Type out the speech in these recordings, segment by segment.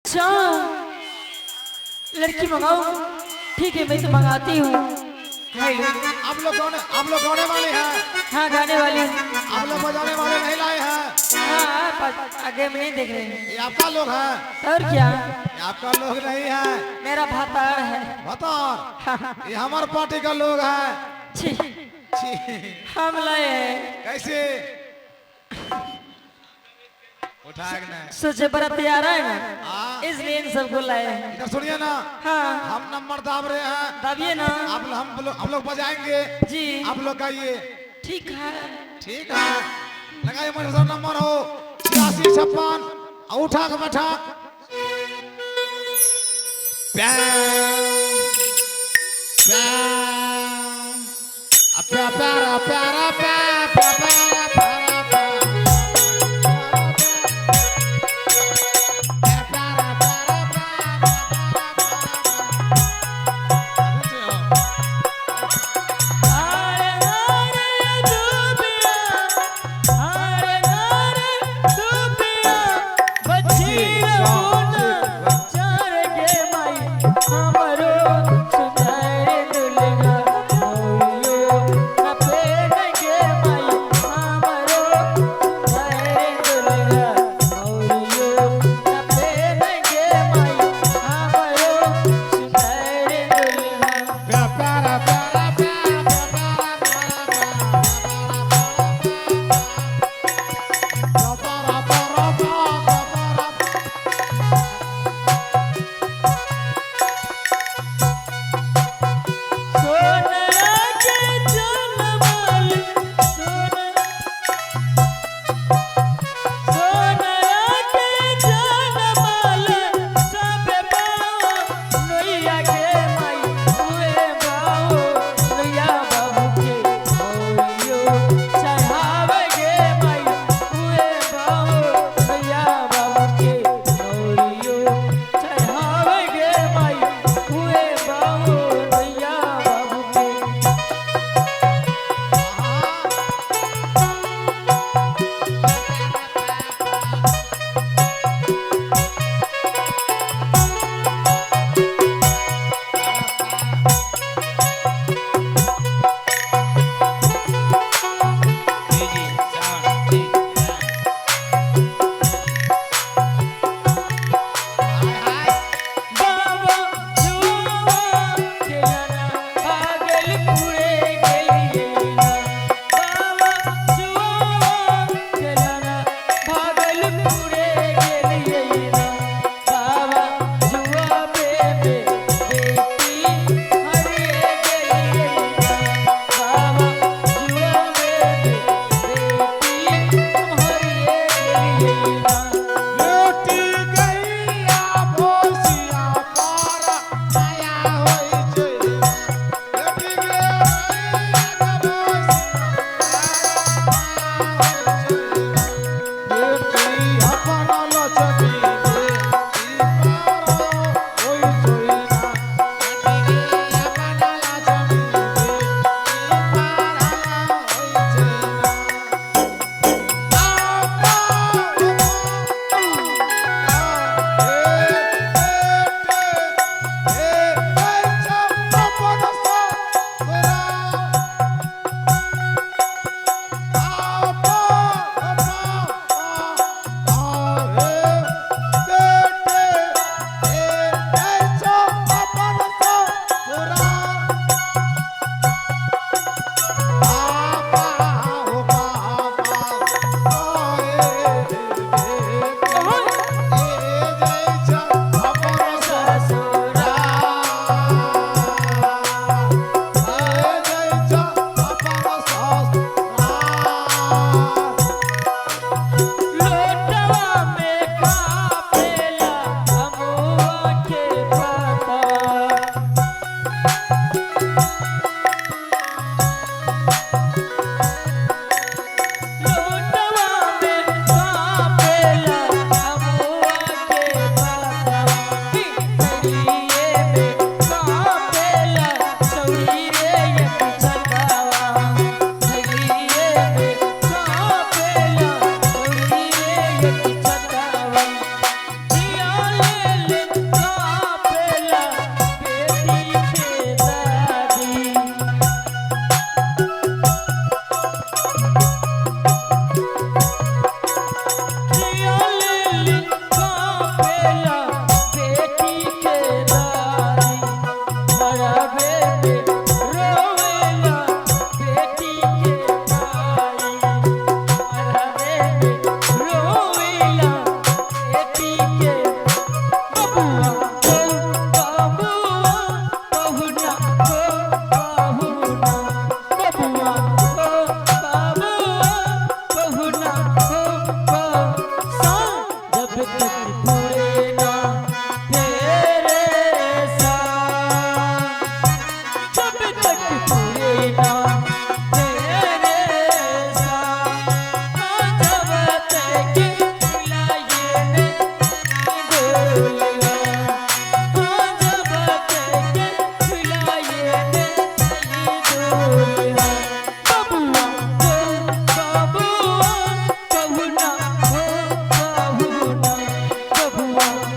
अच्छा, लड़की मंगाओ। ठीक है, मैं तो मंगाती हूँ। हेलो। आप लोग गाने, आप लोग गाने वाले हैं? हाँ, गाने वाली। आप लोग बजाने वाले नहीं लाए हैं? हाँ, आगे में नहीं देख रहे हैं। ये आपका लोग है? और क्या? ये आपका लोग नहीं है। मेरा भातार है। भातार? ये हमारे पार्टी का लोग है। छी। छी। हम लाए हैं। कैसे उठा के नहीं? सोचे बड़ा तैयार है ना, हाँ। इसलिए इन सबको लाए हैं। इधर सुनिए ना। हाँ। हम नंबर दाब रहे हैं। दाबिए ना। आप हम लोग बजाएंगे। जी। आप लोग गाइए। ठीक है। ठीक है, लगाइए मेरे साथ। नंबर हो 86 56 उठा के बैठा प्यार प्यार प्यार प्यारा प्यारा प्यार प्यारा प्यारा प्यारा प्यारा प्यारा। आरे आरे दुबिया, आरे आरे दुबिया, बची रहू ना चार गे माई।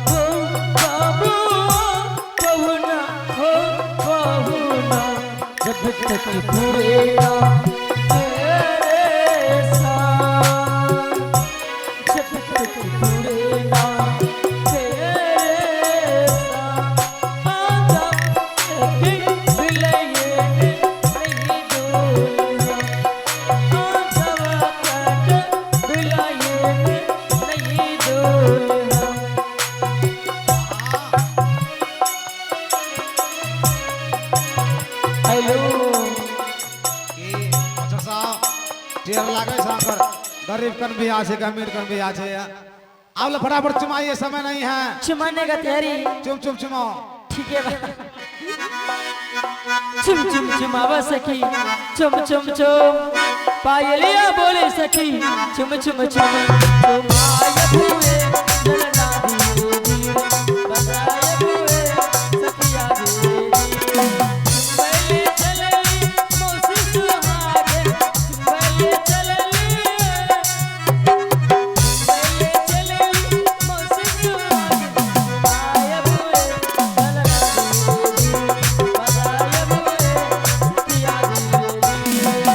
हो बाबुआ पहुना हो पहुना, जब तक पूरे ना तेरे साथ, जब तक पूरे ना तेरे साथ। आजा एक बिलये नहीं डोलना, आजा तक बिलये नहीं डोलना। हेलो की मास्टर साहब टेर लागे साकर गरीब कन भी आछे अमीर कन भी आछे। आप लोग फटाफट चुमाइए, समय नहीं है। चुमाने का तैयारी। चुम चुम चुमाओ। ठीक है बा। चुम चुम चुमावा सखी, चुम चुम चुम पायलिया बोले सखी, चुम चुम चुम चुमाय भुए ललना धीरे धीरे बजाय भुए सखिया धीरे धीरे। चुम्बले चलली मौसी सुहागे, चुम्बले चलली, चुम्बले चलली मौसी सुहागे, चुमाय भुए ललना धीरे धीरे बजाय भुए सखिया धीरे धीरे।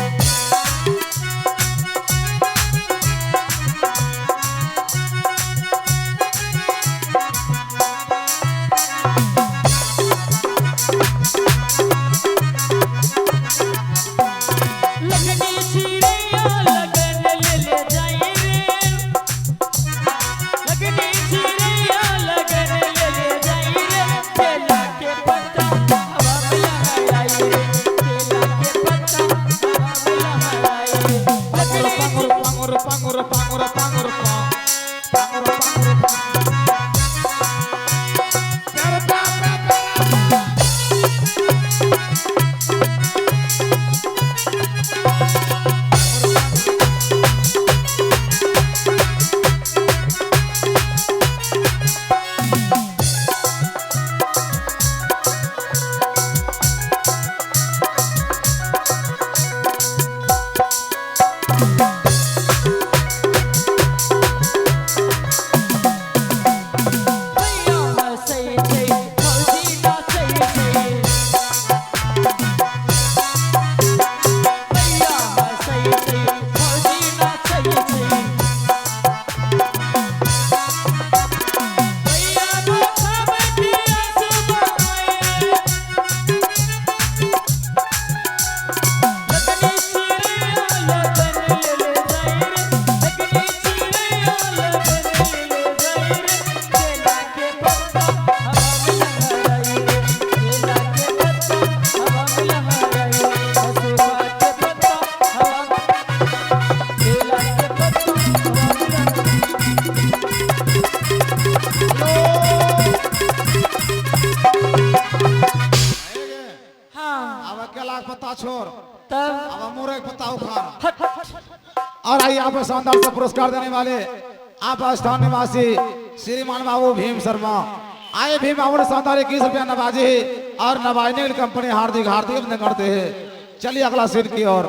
लगनी चिड़ैया लगन ले ले जाई रे, लगनी चिड़ैया लगन ले ले जाई रे, केला के पत्ता हवा में लहराई रे, केला के पत्ता हवा में लहराई रे। पांगुर लगनी पांगुर पांगुर पांगुर पांगुर पांगुर पांगुर पांगुर प्यार प्यार प्यार प्यार। भैया हंसै छै भौजी नाचै छै, भैया हंसै छै भौजी नाचै छै, भैया माथा बैठी आंसू बहाए। लगनी चिड़ैया लगन ले ले जाई रे, लगनी चिड़ैया लगन ले ले जाई रे, केला के पत्ता हवा में लहराई रे, केला के पत्ता हवा में लहराई रे, हसुआ के पत्ता हवा में, केला के पत्ता हवा में लहराई। हाँ अब केला के पत्ता छोड़, तब अब मुरई के पत्ता उखाड़। हट। और आइए आप शानदार से पुरस्कार देने वाले आप स्थान निवासी श्रीमान बाबू भीम शर्मा आए। भीम बाबू ने शानदार 21 रुपया नवाजी और नवाजने की कंपनी हार्दिक हार्दिक अभिनंदन करते हैं। चलिए अगला सीट की ओर।